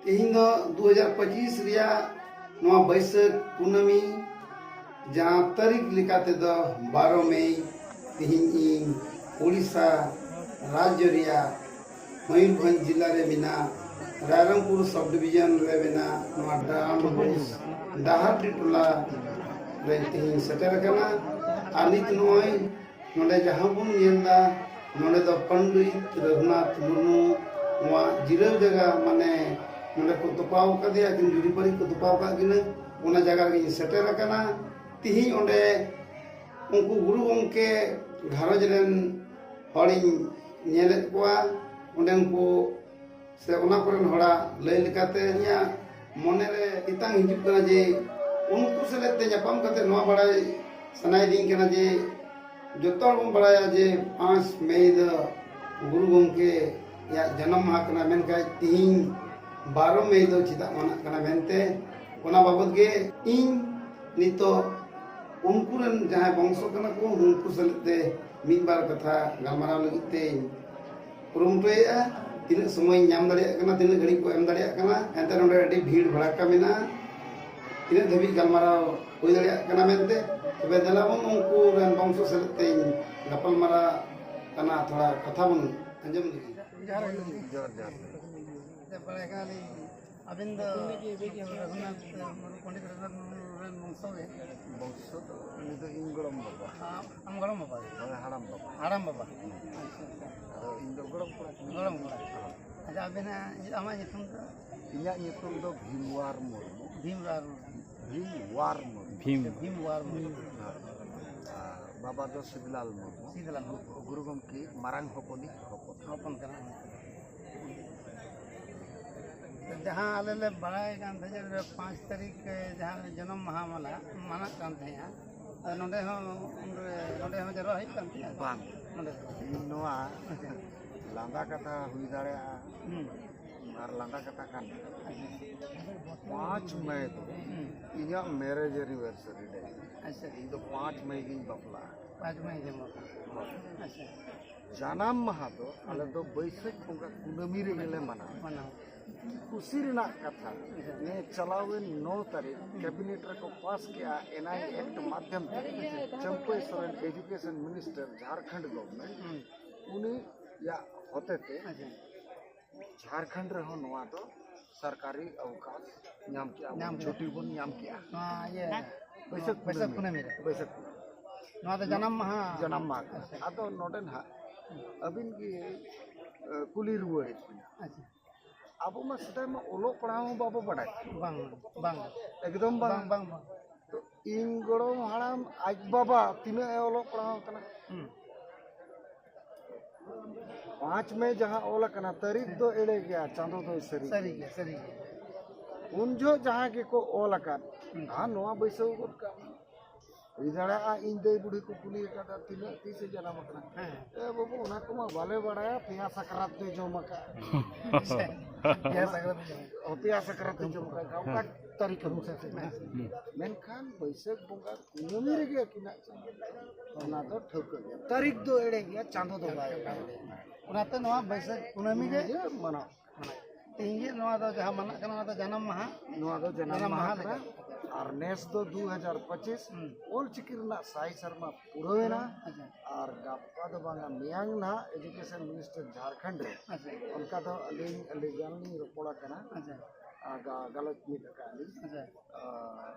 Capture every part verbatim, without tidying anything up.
ᱛᱮᱦᱮᱧ ᱫᱚ ᱫᱩ ᱦᱟᱡᱟᱨ ᱯᱚᱸᱪᱤᱥ ᱨᱮᱭᱟᱜ ᱱᱚᱣᱟ ᱵᱟᱹᱭᱥᱟᱹᱠᱷ ᱠᱩᱱᱟᱹᱢᱤ, ᱡᱟᱦᱟᱸ ᱛᱟᱹᱨᱤᱠᱷ ᱞᱮᱠᱟ ᱛᱮᱫᱚ ᱵᱟᱨᱚ ᱢᱮᱭ, ᱛᱮᱦᱮᱧ ᱤᱧ ᱳᱰᱤᱥᱟ ᱨᱟᱡᱽᱡᱚ ᱨᱮᱭᱟᱜ ᱢᱚᱭᱩᱨᱵᱷᱚᱸᱡᱽ ᱡᱤᱞᱟ ᱨᱮ ᱢᱮᱱᱟᱜ ᱨᱟᱭᱨᱚᱝᱯᱩᱨ ᱥᱟᱵ ᱰᱤᱵᱷᱤᱡᱚᱱ ᱨᱮ ᱢᱮᱱᱟᱜ ᱱᱚᱣᱟ ᱰᱟᱢᱰᱵᱳᱥ ᱰᱟᱦᱟᱨᱰᱤ ᱴᱚᱞᱟ ᱨᱮ ᱛᱮᱦᱮᱧ ᱥᱮᱴᱮᱨ ᱟᱠᱟᱱᱟ᱾ ᱟᱨ ᱱᱤᱛ ᱱᱚᱜᱼᱚᱭ ᱱᱚᱰᱮ ᱡᱟᱦᱟᱸ ᱵᱚᱱ ᱧᱮᱞ ᱮᱫᱟ, ᱱᱚᱰᱮ ᱫᱚ ᱯᱚᱱᱰᱤᱛ ᱨᱚᱜᱷᱩᱱᱟᱛᱷ ᱢᱩᱨᱢᱩ ᱱᱚᱣᱟ ᱡᱤᱨᱟᱹᱣ ᱡᱟᱭᱜᱟ, ᱢᱟᱱᱮ ᱱᱚᱰᱮ ᱠᱚ ᱛᱚᱯᱟᱣ ᱟᱠᱟᱫᱮᱭᱟ, ᱟᱹᱠᱤᱱ ᱡᱩᱨᱤ ᱯᱟᱹᱨᱤ ᱠᱚ ᱛᱚᱯᱟᱣ ᱟᱠᱟᱫ ᱠᱤᱱᱟ, ᱚᱱᱟ ᱡᱟᱭᱜᱟ ᱨᱮᱜᱮᱧ ᱥᱮᱴᱮᱨ ᱟᱠᱟᱱᱟ᱾ ᱛᱤᱦᱤᱧ ᱚᱸᱰᱮ ᱩᱱᱠᱩ ᱜᱩᱨᱩ ᱜᱚᱢᱠᱮ ᱜᱷᱟᱨᱚᱸᱡᱽ ᱨᱮᱱ ᱦᱚᱲᱤᱧ ᱧᱮᱞᱮᱫ ᱠᱚᱣᱟ, ᱚᱸᱰᱮᱱ ᱠᱚ ᱥᱮ ᱚᱱᱟ ᱠᱚᱨᱮᱱ ᱦᱚᱲᱟᱜ ᱞᱟᱹᱭ ᱞᱮᱠᱟᱛᱮ ᱤᱧᱟᱹᱜ ᱢᱚᱱᱮᱨᱮ ᱤᱛᱟᱝ ᱦᱤᱡᱩᱜ ᱠᱟᱱᱟ ᱡᱮ ᱩᱱᱠᱩ ᱥᱮᱞᱮᱫ ᱛᱮ ᱧᱟᱯᱟᱢ ᱠᱟᱛᱮ ᱱᱚᱣᱟ ᱵᱟᱲᱟᱭ ᱥᱟᱱᱟᱭᱮᱫᱤᱧ ᱠᱟᱱᱟ ᱡᱮ ᱡᱚᱛᱚ ᱦᱚᱲ ᱵᱚᱱ ᱵᱟᱲᱟᱭᱟ ᱡᱮ ᱯᱟᱸᱪ ᱢᱮ ᱫᱚ ᱜᱩᱨᱩ ᱜᱚᱢᱠᱮᱭᱟᱜ ᱡᱟᱱᱟᱢ ᱢᱟᱦᱟ ᱠᱟᱱᱟ, ᱢᱮᱱᱠᱷᱟᱱ ᱛᱤᱦᱤᱧ ᱵᱟᱨᱚ ᱢᱮ ᱫᱚ ᱪᱮᱫᱟᱜ ᱢᱟᱱᱟᱜ ᱠᱟᱱᱟ ᱢᱮᱱᱛᱮ, ᱚᱱᱟ ᱵᱟᱵᱚᱫ ᱜᱮ ᱤᱧ ᱱᱤᱛᱚᱜ ᱩᱱᱠᱩ ᱨᱮᱱ ᱡᱟᱦᱟᱸᱭ ᱵᱚᱝᱥᱚ ᱠᱟᱱᱟ ᱠᱚ, ᱩᱱᱠᱩ ᱥᱮᱞᱮᱫ ᱛᱮ ᱢᱤᱫ ᱵᱟᱨ ᱠᱟᱛᱷᱟ ᱜᱟᱞᱢᱟᱨᱟᱣ ᱞᱟᱹᱜᱤᱫ ᱛᱮᱧ ᱠᱩᱨᱩᱢᱩᱴᱩᱭᱮᱫᱼᱟ᱾ ᱛᱤᱱᱟᱹᱜ ᱥᱚᱢᱚᱭ ᱤᱧ ᱧᱟᱢ ᱫᱟᱲᱮᱭᱟᱜ ᱠᱟᱱᱟ, ᱛᱤᱱᱟᱹᱜ ᱜᱷᱟᱹᱲᱤᱡ ᱠᱚ ᱮᱢ ᱫᱟᱲᱮᱭᱟᱜ ᱠᱟᱱᱟ, ᱮᱱᱛᱮ ᱱᱚᱰᱮ ᱟᱹᱰᱤ ᱵᱷᱤᱲ ᱵᱷᱟᱲᱟᱠᱟ ᱢᱮᱱᱟᱜᱼᱟ, ᱛᱤᱱᱟᱹᱜ ᱫᱷᱟᱹᱵᱤᱡ ᱜᱟᱞᱢᱟᱨᱟᱣ ᱦᱩᱭ ᱫᱟᱲᱮᱭᱟᱜ ᱠᱟᱱᱟ ᱢᱮᱱᱛᱮ᱾ ᱛᱚᱵᱮ ᱫᱮᱞᱟ ᱵᱚᱱ ᱩᱱᱠᱩ ᱨᱮᱱ ᱵᱚᱝᱥᱚ ᱥᱮᱞᱮᱫ ᱛᱮᱧ ᱜᱟᱯᱟᱞᱢᱟᱨᱟᱣ ᱠᱟᱱᱟ, ᱛᱷᱚᱲᱟ ᱠᱟᱛᱷᱟ ᱵᱚᱱ ᱟᱸᱡᱚᱢ ᱞᱮᱜᱮ᱾ ᱡᱚᱦᱟᱨ ᱜᱮ᱾ ᱡᱚᱦᱟᱨ, ᱡᱚᱦᱟᱨ᱾ ᱵᱟᱲᱟᱭ ᱠᱟᱱᱟᱞᱤᱧ, ᱟᱵᱮᱱ ᱫᱚ ᱨᱚᱜᱷᱩᱱᱟᱛᱷ ᱢᱩᱨᱢᱩ, ᱯᱚᱱᱰᱤᱛ ᱨᱚᱜᱷᱩᱱᱟᱛᱷ ᱢᱩᱨᱢᱩ ᱨᱮᱱ ᱵᱚᱝᱥᱚ ᱜᱮ? ᱵᱚᱝᱥᱚ ᱫᱚ ᱩᱱᱤ ᱫᱚ ᱤᱧ ᱜᱚᱲᱚᱢ ᱵᱟᱵᱟ᱾ ᱟᱢ, ᱟᱢ ᱜᱚᱲᱚᱢ ᱵᱟᱵᱟ ᱜᱮ? ᱦᱳᱭ, ᱦᱟᱲᱟᱢ ᱵᱟᱵᱟ᱾ ᱦᱟᱲᱟᱢ ᱵᱟᱵᱟ? ᱟᱪᱪᱷᱟ᱾ ᱟᱫᱚ ᱤᱧ ᱫᱚ ᱜᱚᱲᱚᱢ ᱠᱚᱲᱟ ᱠᱟᱹᱱᱟᱹᱧ᱾ ᱜᱚᱲᱚᱢ ᱠᱚᱲᱟ᱾ ᱦᱳᱭ᱾ ᱟᱪᱪᱷᱟ, ᱟᱵᱮᱱᱟᱜ, ᱟᱢᱟᱜ ᱧᱩᱛᱩᱢ ᱫᱚ? ᱤᱧᱟᱹᱜ ᱧᱩᱛᱩᱢ ᱫᱚ ᱵᱷᱤᱢᱣᱟᱨ ᱢᱩᱨᱢᱩ᱾ ᱵᱷᱤᱢᱣᱟᱨ ᱢᱩᱨᱢᱩ᱾ ᱵᱷᱤᱢᱣᱟᱨ ᱢᱩᱨᱢᱩ᱾ ᱵᱷᱤᱢ᱾ ᱵᱷᱤᱢᱣᱟᱨ ᱢᱩᱨᱢᱩ᱾ ᱦᱳᱭ᱾ ᱟᱨ ᱵᱟᱵᱟ ᱫᱚ ᱥᱤᱵᱽᱞᱟᱞ ᱢᱩᱨᱢᱩ᱾ ᱥᱤᱵᱽᱞᱟᱞ ᱢᱩᱨᱢᱩ᱾ ᱜᱩᱨᱩ ᱜᱚᱢᱠᱮ ᱢᱟᱨᱟᱝ ᱦᱚᱯᱚᱱᱤᱡ ᱦᱚᱯᱚᱱ᱾ ᱦᱚᱯᱚᱱ ᱠᱟᱱᱟ᱾ ᱡᱟᱦᱟᱸ ᱟᱞᱮ ᱞᱮ ᱵᱟᱲᱟᱭ ᱠᱟᱱ ᱛᱟᱦᱮᱸᱫ ᱡᱮ ᱯᱟᱸᱪ ᱛᱟᱹᱨᱤᱠᱷ ᱨᱮ ᱡᱟᱦᱟᱸ ᱡᱚᱱᱚᱢ ᱢᱟᱦᱟ ᱢᱟᱱᱟ-, ᱢᱟᱱᱟᱜ ᱠᱟᱱ ᱛᱟᱦᱮᱸᱫᱼᱟ, ᱟᱫᱚ ᱱᱚᱰᱮ ᱦᱚᱸ ᱩᱱᱨᱮ, ᱱᱚᱰᱮ ᱦᱚᱸ ᱡᱟᱣᱨᱟ ᱦᱩᱭᱩᱜ ᱠᱟᱱ ᱛᱟᱦᱮᱸᱫᱼᱟ? ᱵᱟᱝ᱾ ᱱᱚᱰᱮ ᱫᱚ? ᱤᱧ ᱱᱚᱣᱟ ᱞᱟᱸᱫᱟ ᱠᱟᱛᱷᱟ ᱦᱩᱭ ᱫᱟᱲᱮᱭᱟᱜᱼᱟ, ᱦᱩᱸ᱾ ᱟᱨ ᱞᱟᱸᱫᱟ ᱠᱟᱛᱷᱟ ᱠᱟᱱ ᱜᱮᱭᱟ᱾ ᱯᱟᱸᱪ ᱢᱮ ᱫᱚ ᱦᱩᱸ᱾ ᱤᱧᱟᱹᱜ marriage anniversary day᱾ ᱟᱪᱪᱷᱟ᱾ ᱤᱧ ᱫᱚ ᱯᱟᱸᱪ ᱢᱮ ᱜᱤᱧ ᱵᱟᱯᱞᱟᱜᱼᱟ᱾ ᱯᱟᱸᱪ ᱢᱮ ᱜᱮ ᱵᱟᱯᱞᱟ᱾ ᱦᱳᱭ᱾ ᱟᱪᱪᱷᱟ᱾ ᱡᱟᱱᱟᱢ ᱢᱟᱦᱟ ᱫᱚ ᱟᱞᱮ ᱫᱚ ᱵᱟᱹᱭᱥᱟᱹᱠᱷ ᱵᱚᱸᱜᱟ ᱠᱩᱱᱟᱹᱢᱤ ᱨᱮᱜᱮ ᱞᱮ ᱢᱟᱱᱟᱣᱟ᱾ ᱢᱟᱱᱟᱣᱟ᱾ ᱠᱩᱥᱤ ᱨᱮᱱᱟᱜ ᱠᱟᱛᱷᱟ, ᱱᱤᱭᱟᱹ ᱪᱟᱞᱟᱣᱮᱱ ᱱᱚ ᱛᱟᱹᱨᱤᱠᱷ ᱠᱮᱵᱤᱱᱮᱴ ᱨᱮᱠᱚ ᱯᱟᱥ ᱠᱮᱜᱼᱟ, ᱮᱱ ᱟᱭ ᱮ ᱮᱠᱴ ᱢᱟᱫᱽᱫᱷᱚᱢ ᱛᱮ ᱪᱟᱹᱢᱯᱟᱹᱭ ᱥᱚᱨᱮᱱ, ᱮᱡᱩᱠᱮᱥᱚᱱ ᱢᱤᱱᱤᱥᱴᱟᱨ, ᱡᱷᱟᱲᱠᱷᱚᱸᱰ ᱜᱚᱵᱷᱚᱨᱱᱢᱮᱱᱴ, ᱩᱱᱤᱭᱟᱜ ᱦᱚᱛᱮᱛᱮ ᱡᱷᱟᱲᱠᱷᱚᱸᱰ ᱨᱮᱦᱚᱸ ᱱᱚᱣᱟ ᱫᱚ ᱥᱚᱨᱠᱟᱨᱤ ᱚᱵᱠᱟᱥ ᱧᱟᱢ ᱠᱮᱜᱼᱟ, ᱧᱟᱢ ᱠᱮᱜᱼᱟ᱾ ᱪᱷᱩᱴᱤ ᱵᱚᱱ ᱧᱟᱢ ᱠᱮᱜᱼᱟ᱾ ᱱᱚᱣᱟ ᱤᱭᱟᱹ, ᱵᱟᱹᱭᱥᱟᱹᱠᱷ ᱵᱟᱹᱭᱥᱟᱹᱠᱷ ᱠᱩᱱᱟᱹᱢᱤ ᱨᱮ᱾ ᱵᱟᱹᱭᱥᱟᱹᱠᱷ ᱠᱩᱱᱟᱹᱢᱤ᱾ ᱱᱚᱣᱟ ᱫᱚ ᱡᱟᱱᱟᱢ ᱢᱟᱦᱟ᱾ ᱡᱟᱱᱟᱢ ᱢᱟᱦᱟ ᱠᱟᱱᱟ᱾ ᱟᱪᱪᱷᱟ᱾ ᱟᱫᱚ ᱱᱚᱰᱮ ᱱᱟᱦᱟᱜ ᱟᱹᱵᱤᱱ ᱜᱮ, ᱮ, ᱠᱩᱞᱤ ᱨᱩᱣᱟᱹᱲᱮᱫ ᱵᱤᱱᱟ᱾ ᱟᱪᱪᱷᱟ᱾ ᱟᱵᱚ ᱢᱟ ᱥᱮᱫᱟᱭ ᱢᱟ ᱚᱞᱚᱜ ᱯᱟᱲᱦᱟᱣ ᱦᱚᱸ ᱵᱟᱵᱚ ᱵᱟᱰᱟᱭ᱾ ᱵᱟᱝ, ᱵᱟᱝ᱾ ᱮᱠᱫᱚᱢ ᱵᱟᱝ᱾ ᱵᱟᱝ, ᱵᱟᱝ, ᱵᱟᱝ᱾ ᱛᱚ ᱤᱧ ᱜᱚᱲᱚᱢ ᱦᱟᱲᱟᱢ ᱟᱡ ᱵᱟᱵᱟ ᱛᱤᱱᱟᱹᱜ ᱮ ᱚᱞᱚᱜ ᱯᱟᱲᱦᱟᱣ ᱠᱟᱱᱟ? ᱦᱩᱸ᱾ ᱯᱟᱸᱪ ᱢᱮ ᱡᱟᱦᱟᱸ ᱚᱞ ᱟᱠᱟᱱᱟ, ᱛᱟᱹᱨᱤᱠᱷ ᱫᱚ ᱮᱲᱮ ᱜᱮᱭᱟ, ᱪᱟᱸᱫᱚ ᱫᱚᱭ ᱥᱟᱹᱨᱤ ᱥᱟᱹᱨᱤ ᱜᱮᱭᱟ᱾ ᱜᱮᱭᱟ, ᱥᱟᱹᱨᱤ ᱜᱮᱭᱟ᱾ ᱩᱱ ᱡᱚᱦᱚᱜ ᱡᱟᱦᱟᱸ ᱜᱮᱠᱚ ᱚᱞ ᱟᱠᱟᱫ, ᱦᱩᱸ᱾ ᱟᱨ ᱱᱚᱣᱟ ᱵᱟᱹᱭᱥᱟᱹᱣ ᱜᱚᱫ ᱠᱟᱜ ᱢᱮ᱾ ᱦᱩᱭ ᱫᱟᱲᱮᱭᱟᱜᱼᱟ, ᱤᱧ ᱫᱟᱹᱭ ᱵᱩᱰᱷᱤ ᱠᱚ ᱠᱩᱞᱤ ᱟᱠᱟᱫᱟ, "ᱛᱤᱱᱟᱹᱜ, ᱛᱤᱥᱮ ᱡᱟᱱᱟᱢ ᱟᱠᱟᱱᱟ?" ᱦᱮᱸ᱾ "ᱮ ᱵᱟᱹᱵᱩ, ᱚᱱᱟ ᱠᱚᱢᱟ ᱵᱟᱞᱮ ᱵᱟᱲᱟᱭᱟ, ᱯᱮᱭᱟ ᱥᱟᱠᱨᱟᱛ ᱫᱚᱭ ᱡᱚᱢ ᱟᱠᱟᱫᱼᱟ᱾" ᱯᱮᱭᱟ ᱥᱟᱠᱨᱟᱛ ᱫᱚ ᱡᱚᱢ᱾ ᱚ, ᱯᱮᱭᱟ ᱥᱟᱠᱨᱟᱛ ᱫᱚᱭ ᱡᱚᱢ ᱟᱠᱟᱫᱼᱟ, ᱚᱠᱟ ᱛᱟᱹᱨᱤᱠᱷ ᱨᱮ? ᱢᱮᱱᱠᱷᱟᱱ ᱵᱟᱹᱭᱥᱟᱹᱠᱷ ᱵᱚᱸᱜᱟ ᱠᱩᱱᱟᱹᱢᱤ ᱨᱮᱜᱮ ᱟᱹᱠᱤᱱᱟᱜ ᱚᱱᱟ ᱫᱚ ᱴᱷᱟᱹᱣᱠᱟᱹ ᱜᱮᱭᱟ᱾ ᱛᱟᱹᱨᱤᱠᱷ ᱫᱚ ᱮᱲᱮ ᱜᱮᱭᱟ, ᱪᱟᱸᱫᱚ ᱫᱚ ᱵᱟᱭ ᱮᱲᱮᱭᱟ᱾ ᱚᱱᱟᱛᱮ ᱱᱚᱣᱟ ᱵᱟᱹᱭᱥᱟᱹᱠᱷ ᱠᱩᱱᱟᱹᱢᱤ ᱜᱮ ᱤᱭᱟᱹ ᱢᱟᱱᱟᱣ᱾ ᱛᱮᱦᱮᱧ ᱜᱮ ᱱᱚᱣᱟ ᱫᱚ ᱡᱟᱦᱟᱸ ᱢᱟᱱᱟᱜ ᱠᱟᱱᱟ, ᱚᱱᱟ ᱫᱚ ᱡᱟᱱᱟᱢ ᱢᱟᱦᱟ᱾ ᱱᱚᱣᱟ ᱫᱚ ᱡᱟᱱᱟᱢ ᱡᱟᱱᱟᱢ ᱢᱟᱦᱟ ᱢᱟᱦᱟ ᱠᱟᱱᱟ᱾ ᱞᱮᱠᱟ᱾ ᱟᱨ ᱱᱮᱥ ᱫᱚ ᱫᱩ ᱦᱟᱡᱟᱨ ᱯᱚᱸᱪᱤᱥ ᱦᱩᱸ᱾ ᱚᱞ ᱪᱤᱠᱤ ᱨᱮᱱᱟᱜ ᱥᱟᱭ ᱥᱮᱨᱢᱟ ᱯᱩᱨᱟᱹᱣᱮᱱᱟ᱾ ᱟᱪᱪᱷᱟ᱾ ᱟᱨ ᱜᱟᱯᱟ ᱫᱚ ᱵᱟᱝᱟ, ᱢᱮᱭᱟᱝ ᱱᱟᱦᱟᱜ ᱮᱡᱩᱠᱮᱥᱚᱱ ᱢᱤᱱᱤᱥᱴᱟᱨ ᱡᱷᱟᱲᱠᱷᱚᱸᱰ ᱨᱮ ᱟᱪᱪᱷᱟ᱾ ᱚᱱᱠᱟ ᱫᱚ ᱟᱹᱞᱤᱧ ᱟᱹᱰᱤ ᱜᱟᱱ ᱞᱤᱧ ᱨᱚᱯᱚᱲ ᱟᱠᱟᱱᱟ᱾ ᱟᱪᱪᱷᱟ᱾ ᱟᱨ ᱜᱟ-, ᱜᱟᱞᱚᱪ ᱢᱤᱫ ᱟᱠᱟᱫ ᱞᱤᱧ᱾ ᱟᱪᱪᱷᱟ᱾ ᱟᱨ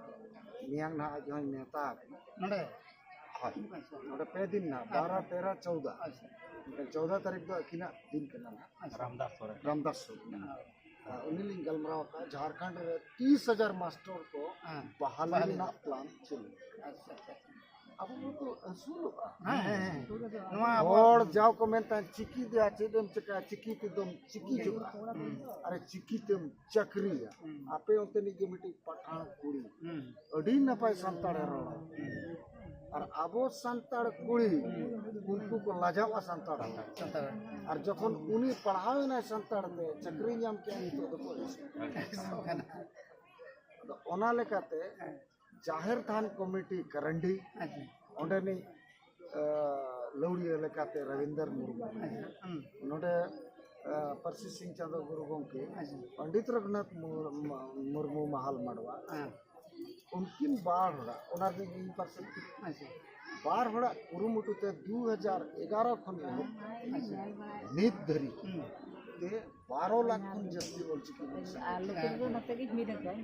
ᱢᱮᱭᱟᱝ ᱱᱟᱦᱟᱜ ᱟᱡ ᱦᱚᱸᱧ ᱱᱮᱣᱛᱟ ᱟᱠᱟᱱᱟ᱾ ᱱᱚᱰᱮ? ᱦᱳᱭ᱾ ᱟᱪᱪᱷᱟ᱾ ᱱᱚᱰᱮ ᱯᱮ ᱫᱤᱱ ᱱᱟᱦᱟᱜ, ᱟᱪᱪᱷᱟ᱾ ᱵᱟᱨᱚ, ᱛᱮᱨᱚ, ᱪᱳᱣᱫᱟ᱾ ᱟᱪᱪᱷᱟ᱾ ᱢᱮᱱᱠᱷᱟᱱ ᱪᱳᱣᱫᱟ ᱛᱟᱹᱨᱤᱠᱷ ᱫᱚ ᱟᱹᱠᱤᱱᱟᱜ ᱫᱤᱱ ᱠᱟᱱᱟ ᱱᱟᱦᱟᱜ᱾ ᱟᱪᱪᱷᱟ᱾ ᱨᱟᱢᱫᱟᱥ ᱥᱚᱨᱮᱱ᱾ ᱨᱟᱢᱫᱟᱥ ᱥᱚᱨᱮᱱ᱾ ᱦᱮᱸ᱾ ᱟᱨ ᱩᱱᱤ ᱞᱤᱧ ᱜᱟᱞᱢᱟᱨᱟᱣ ᱟᱠᱟᱫᱼᱟ, ᱡᱷᱟᱲᱠᱷᱚᱸᱰ ᱨᱮ ᱛᱤᱥ ᱦᱟᱡᱟᱨ ᱢᱟᱥᱴᱚᱨ ᱠᱚ ᱦᱮᱸ᱾ ᱵᱟᱦᱟᱞᱤ ᱵᱟᱦᱟᱞᱤ᱾ ᱨᱮᱱᱟᱜ ᱯᱞᱟᱱ ᱪᱟᱹᱞᱩ᱾ ᱟᱪᱪᱷᱟ, ᱟᱪᱪᱷᱟ᱾ ᱟᱵᱚ ᱵᱚᱱ ᱟᱹᱥᱩᱞᱚᱜᱼᱟ᱾ ᱦᱮᱸ, ᱦᱮᱸ, ᱦᱮᱸ᱾ ᱱᱚᱣᱟ ᱦᱚᱲ ᱟᱵᱚᱣᱟᱜ ᱡᱟᱣ ᱠᱚ ᱢᱮᱱ ᱛᱟᱦᱮᱸᱫ, "ᱪᱤᱠᱤ ᱫᱚᱭᱟ ᱪᱮᱫ ᱮᱢ ᱪᱤᱠᱟᱹᱭᱟ, ᱪᱤᱠᱤ ᱛᱮᱫᱚᱢ ᱪᱤᱠᱤ ᱪᱚᱜᱼᱟ᱾ ᱦᱩᱸ᱾ ᱟᱨᱮ ᱪᱤᱠᱤ ᱛᱮᱢ ᱪᱟᱹᱠᱨᱤᱭᱟ᱾" ᱦᱩᱸ᱾ ᱟᱯᱮ ᱚᱱᱛᱮᱱᱤᱡ ᱜᱮ ᱢᱤᱫᱴᱤᱡ ᱯᱟᱴᱷᱟᱬ ᱠᱩᱲᱤ ᱦᱩᱸ᱾ ᱟᱹᱰᱤ ᱱᱟᱯᱟᱭ ᱥᱟᱱᱛᱟᱲᱮ ᱨᱚᱲᱟ᱾ ᱦᱩᱸ᱾ ᱟᱨ ᱟᱵᱚ ᱥᱟᱱᱛᱟᱲ ᱠᱩᱲᱤ, ᱩᱱᱠᱩ ᱠᱚ ᱞᱟᱡᱟᱣᱟ ᱥᱟᱱᱛᱟᱲ ᱦᱚᱲ᱾ ᱥᱟᱱᱛᱟᱲ᱾ ᱟᱨ ᱡᱚᱠᱷᱚᱱ ᱩᱱᱤ ᱯᱟᱲᱦᱟᱣ ᱮᱱᱟᱭ ᱥᱟᱱᱛᱟᱲ ᱛᱮ, ᱪᱟᱹᱠᱨᱤ ᱧᱟᱢ ᱠᱮᱜᱼᱟᱭ, ᱱᱤᱛᱚᱜ ᱫᱚᱠᱚ ᱮᱥᱮᱫ᱾ ᱮᱥᱮᱫ ᱠᱟᱱᱟ᱾ ᱟᱫᱚ ᱚᱱᱟ ᱞᱮᱠᱟᱛᱮ ᱡᱟᱦᱮᱨ ᱛᱷᱟᱱ ᱠᱚᱢᱤᱴᱤ ᱠᱟᱨᱟᱱᱰᱤ, ᱟᱪᱪᱷᱟ᱾ ᱚᱸᱰᱮᱱᱤᱡ, ᱟ, ᱞᱟᱹᱣᱲᱤᱭᱟᱹ ᱞᱮᱠᱟᱛᱮ ᱨᱚᱵᱤᱱᱫᱚᱨ ᱢᱩᱨᱢᱩ᱾ ᱟᱪᱪᱷᱟ᱾ ᱦᱩᱸ᱾ ᱱᱚᱰᱮ ᱯᱟᱹᱨᱥᱤ ᱥᱤᱝ ᱪᱟᱸᱫᱳ ᱜᱩᱨᱩ ᱜᱚᱢᱠᱮ, ᱟᱪᱪᱷᱟ᱾ ᱯᱚᱱᱰᱤᱛ ᱨᱚᱜᱷᱩᱱᱟᱛᱷ ᱢᱩᱨ-, ᱢᱩᱨᱢᱩ ᱢᱟᱦᱟᱞ ᱢᱟᱰᱣᱟ, ᱦᱮᱸ᱾ ᱩᱱᱠᱤᱱ ᱵᱟᱨ ᱦᱚᱲᱟᱜ, ᱚᱱᱟ ᱨᱮ ᱤᱧ ᱯᱟᱨᱥᱮᱞ ᱠᱮᱫᱟ᱾ ᱟᱪᱪᱷᱟ᱾ ᱵᱟᱨ ᱦᱚᱲᱟᱜ ᱠᱩᱨᱩᱢᱩᱴᱩ ᱛᱮ ᱫᱩ ᱦᱟᱡᱟᱨ ᱮᱜᱟᱨᱚ ᱠᱷᱚᱱ ᱮᱦᱚᱵ ᱟᱪᱪᱷᱟ᱾ ᱱᱤᱛ ᱫᱷᱟᱹᱨᱤᱡ ᱦᱩᱸ᱾ ᱛᱮ ᱵᱟᱨᱚ ᱞᱟᱠᱷ ᱠᱷᱚᱱ ᱡᱟᱹᱥᱛᱤ ᱚᱞᱪᱤᱠᱤ ᱵᱚᱱ ᱥᱮᱬᱟ ᱟᱨ ᱞᱩᱠᱩ ᱫᱚ ᱱᱚᱛᱮ ᱜᱮ ᱢᱤᱫ ᱟᱠᱟᱱ᱾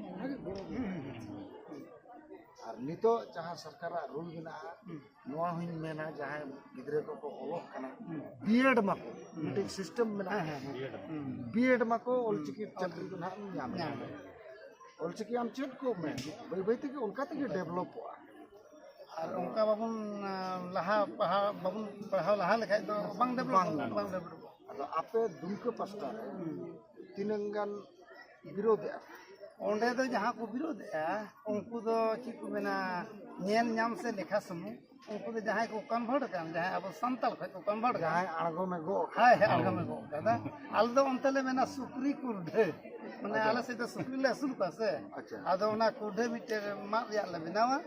ᱟᱨ ᱱᱤᱛᱚᱜ ᱡᱟᱦᱟᱸ ᱥᱚᱨᱠᱟᱨᱟᱜ ᱨᱩᱞ ᱢᱮᱱᱟᱜᱼᱟ, ᱦᱩᱸ᱾ ᱱᱚᱣᱟ ᱦᱚᱸᱧ ᱢᱮᱱᱟ, ᱡᱟᱦᱟᱸᱭ ᱜᱤᱫᱽᱨᱟᱹ ᱠᱚᱠᱚ ᱚᱞᱚᱜ ᱠᱟᱱᱟ, ᱦᱩᱸ᱾ ᱵᱤᱭᱮᱰ ᱢᱟᱠᱚ, ᱦᱩᱸ᱾ ᱢᱤᱫᱴᱮᱱ ᱥᱤᱥᱴᱮᱢ ᱢᱮᱱᱟᱜᱼᱟ, ᱦᱮᱸ, ᱦᱮᱸ, ᱦᱮᱸ᱾ ᱦᱩᱸ᱾ ᱵᱤᱭᱮᱰ ᱢᱟᱠᱚ, ᱦᱩᱸ᱾ ᱚᱞᱪᱤᱠᱤ ᱪᱟᱹᱠᱨᱤ ᱫᱚ ᱱᱟᱦᱟᱜ ᱮᱢ ᱧᱟᱢᱟ᱾ ᱧᱟᱢᱟ᱾ ᱚᱞᱪᱤᱠᱤ ᱟᱢ ᱪᱮᱫ ᱠᱚᱜ ᱢᱮ, ᱵᱟᱹᱭ ᱵᱟᱹᱭ ᱛᱮᱜᱮ ᱚᱱᱠᱟ ᱛᱮᱜᱮ ᱰᱮᱵᱷᱞᱚᱯᱚᱜᱼᱟ᱾ ᱟᱨ ᱚᱱᱠᱟ ᱵᱟᱵᱚᱱ, ᱟ, ᱞᱟᱦᱟ ᱯᱟᱲᱦᱟᱣ, ᱵᱟᱵᱚᱱ ᱯᱟᱲᱦᱟᱣ ᱞᱟᱦᱟ ᱞᱮᱠᱷᱟᱡ ᱫᱚ ᱵᱟᱝ ᱰᱮᱵᱷᱞᱚᱯᱚᱜᱼᱟ, ᱵᱟᱝ ᱜᱟᱱᱚᱜᱼᱟ᱾ ᱵᱟᱝ ᱰᱮᱵᱷᱞᱚᱯᱚᱜᱼᱟ᱾ ᱟᱫᱚ ᱟᱯᱮ ᱫᱩᱢᱠᱟᱹ ᱯᱟᱥᱴᱟ ᱨᱮ ᱦᱩᱸ᱾ ᱛᱤᱱᱟᱹᱝ ᱜᱟᱱ ᱵᱤᱨᱳᱫᱷᱮᱜᱼᱟ? ᱚᱸᱰᱮ ᱫᱚ ᱡᱟᱦᱟᱸ ᱠᱚ ᱵᱤᱨᱳᱫᱷᱮᱜᱼᱟ, ᱩᱱᱠᱩ ᱫᱚ ᱪᱮᱫ ᱠᱚ ᱢᱮᱱᱟ, ᱧᱮᱞ ᱧᱟᱢ ᱥᱮ ᱞᱮᱠᱷᱟ ᱥᱩᱢᱩᱝ, ᱩᱱᱠᱩ ᱫᱚ ᱡᱟᱦᱟᱸᱭ ᱠᱚ ᱠᱚᱱᱵᱷᱟᱨᱴ ᱟᱠᱟᱱ, ᱡᱟᱦᱟᱸᱭ ᱟᱵᱚ ᱥᱟᱱᱛᱟᱲ ᱠᱷᱚᱡ ᱠᱚ ᱠᱚᱱᱵᱷᱟᱨᱴ ᱟᱠᱟᱱ᱾ ᱡᱟᱦᱟᱸᱭ ᱟᱬᱜᱚᱢᱮ ᱜᱚᱜ ᱦᱳᱭ, ᱦᱳᱭ, ᱟᱬᱜᱚᱢᱮ ᱜᱚᱜ ᱠᱟᱫᱟ᱾ ᱟᱞᱮ ᱫᱚ ᱚᱱᱛᱮ ᱞᱮ ᱢᱮᱱᱟ ᱥᱩᱠᱨᱤ ᱠᱩᱨᱰᱷᱟᱹ, ᱢᱟᱱᱮ ᱟᱪᱪᱷᱟ᱾ ᱟᱞᱮ ᱥᱮᱫ ᱫᱚ ᱥᱩᱠᱨᱤ ᱞᱮ ᱟᱹᱥᱩᱞ ᱠᱚᱣᱟ ᱥᱮ᱾ ᱟᱪᱪᱷᱟ᱾ ᱟᱫᱚ ᱚᱱᱟ ᱠᱩᱨᱰᱷᱟᱹ ᱢᱤᱫᱴᱮᱱ ᱢᱟᱫ ᱨᱮᱭᱟᱜ ᱞᱮ ᱵᱮᱱᱟᱣᱟ,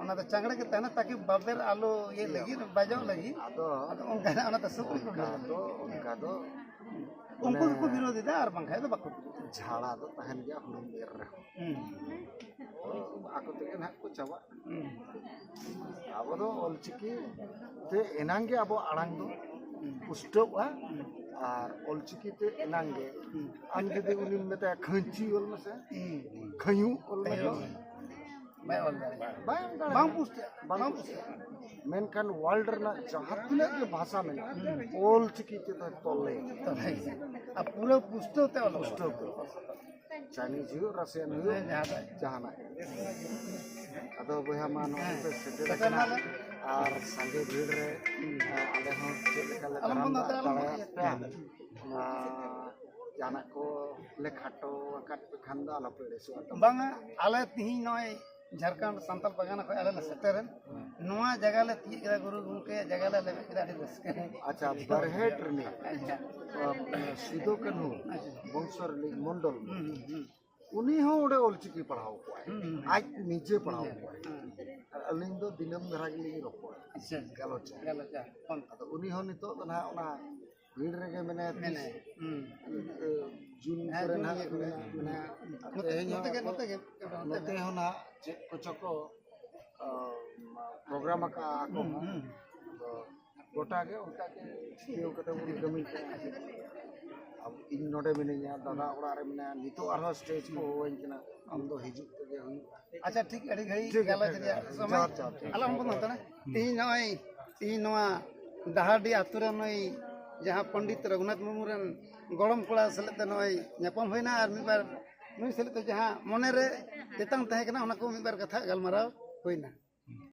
ᱚᱱᱟ ᱫᱚ ᱪᱟᱝᱲᱮ ᱜᱮ ᱛᱟᱦᱮᱱᱟ, ᱛᱟᱠᱤ ᱵᱟᱵᱮᱨ ᱟᱞᱚ ᱤᱭᱟᱹ ᱞᱟᱹᱜᱤᱫ, ᱵᱟᱡᱟᱜ ᱞᱟᱹᱜᱤᱫ᱾ ᱟᱫᱚ ᱟᱫᱚ ᱚᱱᱠᱟ, ᱚᱱᱟᱛᱮ ᱥᱩᱠᱨᱤ ᱠᱩᱨᱰᱷᱟᱹ ᱚᱱᱠᱟ ᱞᱮ ᱫᱚ, ᱚᱱᱠᱟ ᱫᱚ ᱩᱱᱠᱩ ᱢᱟᱱᱮ ᱫᱚᱠᱚ ᱵᱤᱨᱳᱫᱷ ᱮᱫᱟ, ᱟᱨ ᱵᱟᱝᱠᱷᱟᱱ ᱫᱚ ᱵᱟᱠᱚ ᱵᱤᱨᱳᱫᱷ᱾ ᱡᱷᱟᱲᱟ ᱫᱚ ᱛᱟᱦᱮᱱ ᱜᱮᱭᱟ ᱦᱩᱲᱩᱢ ᱮᱨ ᱨᱮᱦᱚᱸ᱾ ᱦᱩᱸ᱾ ᱟᱠᱚ ᱛᱮᱜᱮ ᱱᱟᱦᱟᱜ ᱠᱚ ᱪᱟᱵᱟᱜ᱾ ᱦᱩᱸ᱾ ᱟᱵᱚ ᱫᱚ ᱚᱞᱪᱤᱠᱤ ᱛᱮ ᱮᱱᱟᱝ ᱜᱮ ᱟᱵᱚᱣᱟᱜ ᱟᱲᱟᱝ ᱫᱚ ᱯᱩᱥᱴᱟᱹᱜᱼᱟ᱾ ᱟᱨ ᱚᱞᱪᱤᱠᱤ ᱛᱮ ᱮᱱᱟᱝ ᱜᱮ ᱦᱩᱸ᱾ ᱟᱢ ᱡᱩᱫᱤ ᱩᱱᱤᱢ ᱢᱮᱛᱟᱭᱟ, "ᱠᱷᱟᱹᱧᱪᱤ ᱚᱞ ᱢᱮᱥᱮ", ᱦᱩᱸ᱾ ᱠᱷᱟᱹᱧᱩ ᱚᱞ ᱢᱮᱥᱮ, ᱵᱟᱭ ᱚᱞ ᱫᱟᱲᱮᱭᱟᱜᱼᱟ᱾ ᱵᱟᱭ ᱚᱞ ᱫᱟᱲᱮᱭᱟᱜᱼᱟ᱾ ᱵᱟᱝ ᱯᱩᱥᱴᱟᱹᱜᱼᱟ᱾ ᱵᱟᱝ ᱵᱟᱝ ᱯᱩᱥᱴᱟᱹᱜᱼᱟ᱾ ᱢᱮᱱᱠᱷᱟᱱ ᱣᱟᱨᱞᱰ ᱨᱮᱱᱟᱜ ᱡᱟᱦᱟᱸ ᱛᱤᱱᱟᱹᱜ ᱜᱮ ᱵᱷᱟᱥᱟ ᱢᱮᱱᱟᱜᱼᱟ, ᱦᱩᱸ᱾ ᱚᱞᱪᱤᱠᱤ ᱛᱮᱫᱚ ᱛᱚᱞᱮ᱾ ᱛᱚᱞᱮ᱾ ᱟᱨ ᱯᱩᱨᱟᱹ ᱯᱩᱥᱴᱟᱹᱣ ᱛᱮ ᱚᱞᱚᱜ᱾ ᱯᱩᱥᱴᱟᱹᱣ ᱛᱮ᱾ ᱪᱟᱭᱱᱤᱡᱽ ᱦᱩᱭᱩᱜ, ᱨᱟᱥᱤᱭᱟᱱ ᱦᱩᱭᱩᱜ, ᱦᱮᱸ, ᱡᱟᱦᱟᱸᱴᱟᱜ᱾ ᱡᱟᱦᱟᱱᱟᱜ᱾ ᱟᱫᱚ ᱵᱚᱭᱦᱟ ᱢᱟ ᱱᱚᱜᱼᱚᱭ ᱦᱮᱸ᱾ ᱯᱮ ᱥᱮᱴᱮᱨ ᱥᱮᱴᱮᱨ ᱟᱠᱟᱱᱟ ᱱᱟᱞᱮ᱾ ᱟᱨ ᱥᱟᱸᱜᱮ ᱵᱷᱤᱲ ᱨᱮ, ᱦᱩᱸ᱾ ᱟᱞᱮ ᱦᱚᱸ ᱪᱮᱫ ᱞᱮᱠᱟ ᱞᱮ ᱟᱞᱚᱢ ᱫᱟᱨᱟᱢ ᱵᱚᱱᱫᱚ ᱫᱟᱜ ᱦᱟᱛᱟᱲᱟ, ᱟᱞᱚᱢ ᱫᱟᱲᱮᱭᱟᱜ ᱵᱚᱱᱫᱚ ᱯᱮᱭᱟ᱾ ᱦᱟᱛᱟᱲᱟ᱾ ᱟᱨ ᱡᱟᱦᱟᱱᱟᱜ ᱠᱚ ᱞᱮ ᱠᱷᱟᱴᱚ ᱟᱠᱟᱫ ᱯᱮ ᱠᱷᱟᱱ ᱫᱚ ᱟᱞᱚᱯᱮ ᱟᱹᱲᱤᱥᱚᱜᱼᱟ᱾ ᱵᱟᱝᱟ, ᱟᱞᱮ ᱛᱤᱦᱤᱧ ᱱᱚᱜᱼᱚᱭ ᱡᱷᱟᱲᱠᱷᱚᱸᱰ ᱥᱟᱱᱛᱟᱞ ᱯᱟᱨᱜᱟᱱᱟ ᱠᱷᱚᱱ ᱟᱞᱮ ᱞᱮ ᱥᱮᱴᱮᱨᱮᱱ᱾ ᱱᱚᱣᱟ ᱡᱟᱭᱜᱟ ᱞᱮ ᱛᱤᱭᱳᱜ ᱠᱮᱫᱟ, ᱜᱩᱨᱩ ᱜᱚᱢᱠᱮᱭᱟᱜ ᱡᱟᱭᱜᱟ ᱞᱮ ᱞᱮᱵᱮᱫ ᱠᱮᱫᱟ, ᱟᱹᱰᱤ ᱨᱟᱹᱥᱠᱟᱹ᱾ ᱟᱪᱪᱷᱟ, ᱵᱟᱨᱦᱮᱴ ᱨᱤᱱᱤᱡ, ᱟᱪᱪᱷᱟ᱾ ᱟ, ᱥᱤᱫᱩ ᱠᱟᱹᱱᱦᱩ ᱟᱪᱪᱷᱟ᱾ ᱵᱚᱝᱥᱚ ᱨᱤᱱᱤᱡ ᱢᱚᱱᱰᱚᱞ, ᱦᱩᱸ, ᱦᱩᱸ, ᱦᱩᱸ᱾ ᱩᱱᱤ ᱦᱚᱸ ᱚᱸᱰᱮ ᱚᱞᱪᱤᱠᱤ ᱯᱟᱲᱦᱟᱣ ᱠᱚᱣᱟᱭ, ᱦᱩᱸ, ᱦᱩᱸ, ᱦᱩᱸ᱾ ᱟᱡ ᱱᱤᱡᱮ ᱯᱟᱲᱦᱟᱣ ᱦᱩᱸ, ᱠᱚᱣᱟᱭ᱾ ᱦᱩᱸ᱾ ᱟᱨ ᱟᱹᱞᱤᱧ ᱫᱚ ᱫᱤᱱᱟᱹᱢ ᱫᱷᱟᱨᱟ ᱜᱮᱞᱤᱧ ᱨᱚᱯᱚᱲᱟ, ᱟᱪᱪᱷᱟ, ᱟᱪᱪᱷᱟ᱾ ᱜᱟᱞᱚᱪᱟ᱾ ᱜᱟᱞᱚᱪᱟ, ᱯᱷᱳᱱ᱾ ᱟᱫᱚ ᱩᱱᱤ ᱦᱚᱸ ᱱᱤᱛᱚᱜ ᱫᱚ ᱱᱟᱦᱟᱜ ᱚᱱᱟ ᱵᱷᱤᱲ ᱨᱮᱜᱮ ᱢᱮᱱᱟᱭᱟ᱾ ᱛᱤᱥ ᱡᱩᱱ ᱠᱚᱨᱮ ᱱᱟᱦᱟᱜ ᱢᱮᱱᱟᱜᱼᱟ᱾ ᱢᱮᱱᱟᱜᱼᱟ᱾ ᱱᱚᱛᱮ ᱛᱮᱦᱮᱧ ᱦᱚᱸ ᱱᱚᱛᱮ ᱜᱮ, ᱱᱚᱛᱮ ᱜᱮ, ᱱᱚᱛᱮ ᱱᱚᱛᱮ ᱜᱮ᱾ ᱦᱚᱸ ᱱᱟᱦᱟᱜ ᱪᱮᱫ ᱠᱚᱪᱚ ᱠᱚ, ᱟ, ᱯᱨᱳᱜᱨᱟᱢ ᱟᱠᱟᱜᱼᱟ ᱟᱠᱚ ᱦᱚᱸ᱾ ᱟᱫᱚ ᱜᱚᱴᱟ ᱜᱮ ᱚᱱᱠᱟ ᱜᱮ ᱪᱷᱩᱴᱟᱹᱣ ᱠᱟᱛᱮ ᱵᱚᱱ ᱠᱟᱹᱢᱤ ᱠᱟᱱᱟ᱾ ᱟᱵᱚ, ᱤᱧ ᱱᱚᱰᱮ ᱢᱤᱱᱟᱹᱧᱟ, ᱫᱟᱫᱟ ᱚᱲᱟᱜ ᱨᱮ ᱢᱮᱱᱟᱭᱟ, ᱱᱤᱛᱚᱜ ᱟᱨᱦᱚᱸ ᱥᱴᱮᱡᱽ ᱠᱚ ᱦᱚᱦᱚᱣᱟᱹᱧ ᱠᱟᱱᱟ, ᱟᱢ ᱫᱚ ᱦᱤᱡᱩᱜ ᱛᱮᱜᱮ ᱦᱩᱭᱩᱜᱼᱟ᱾ ᱟᱪᱪᱷᱟ, ᱴᱷᱤᱠ, ᱟᱹᱰᱤ ᱜᱷᱟᱹᱲᱤᱡ ᱴᱷᱤᱠ ᱜᱮᱭᱟ, ᱜᱟᱞᱚᱪ ᱴᱷᱤᱠ ᱨᱮᱭᱟᱜ ᱜᱮᱭᱟ᱾ ᱥᱚᱢᱚᱭ ᱡᱚᱦᱟᱨ, ᱡᱚᱦᱟᱨ, ᱡᱚᱦᱟᱨ᱾ ᱟᱞᱚᱢ ᱵᱚᱱᱫᱚ ᱦᱟᱛᱟᱲᱟ᱾ ᱛᱤᱦᱤᱧ ᱱᱚᱜᱼᱚᱭ, ᱛᱤᱦᱤᱧ ᱱᱚᱣᱟ ᱰᱟᱦᱟᱨᱰᱤ ᱟᱛᱳ ᱨᱮ ᱱᱩᱭ ᱡᱟᱦᱟᱸ ᱯᱚᱱᱰᱤᱛ ᱨᱚᱜᱷᱩᱱᱟᱛᱷ ᱢᱩᱨᱢᱩ ᱨᱮᱱ ᱜᱚᱲᱚᱢ ᱠᱚᱲᱟ ᱥᱮᱞᱮᱫ ᱛᱮ ᱱᱚᱜᱼᱚᱭ ᱧᱟᱯᱟᱢ ᱦᱩᱭᱱᱟ, ᱟᱨ ᱢᱤᱫ ᱵᱟᱨ ᱱᱩᱭ ᱥᱮᱞᱮᱫ ᱛᱮ ᱡᱟᱦᱟᱸ ᱢᱚᱱᱮ ᱨᱮ ᱛᱮᱛᱟᱝ ᱛᱟᱦᱮᱸ ᱠᱟᱱᱟ, ᱚᱱᱟ ᱠᱚ ᱢᱤᱫ ᱵᱟᱨ ᱠᱟᱛᱷᱟ ᱜᱟᱞᱢᱟᱨᱟᱣ ᱦᱩᱭᱱᱟ᱾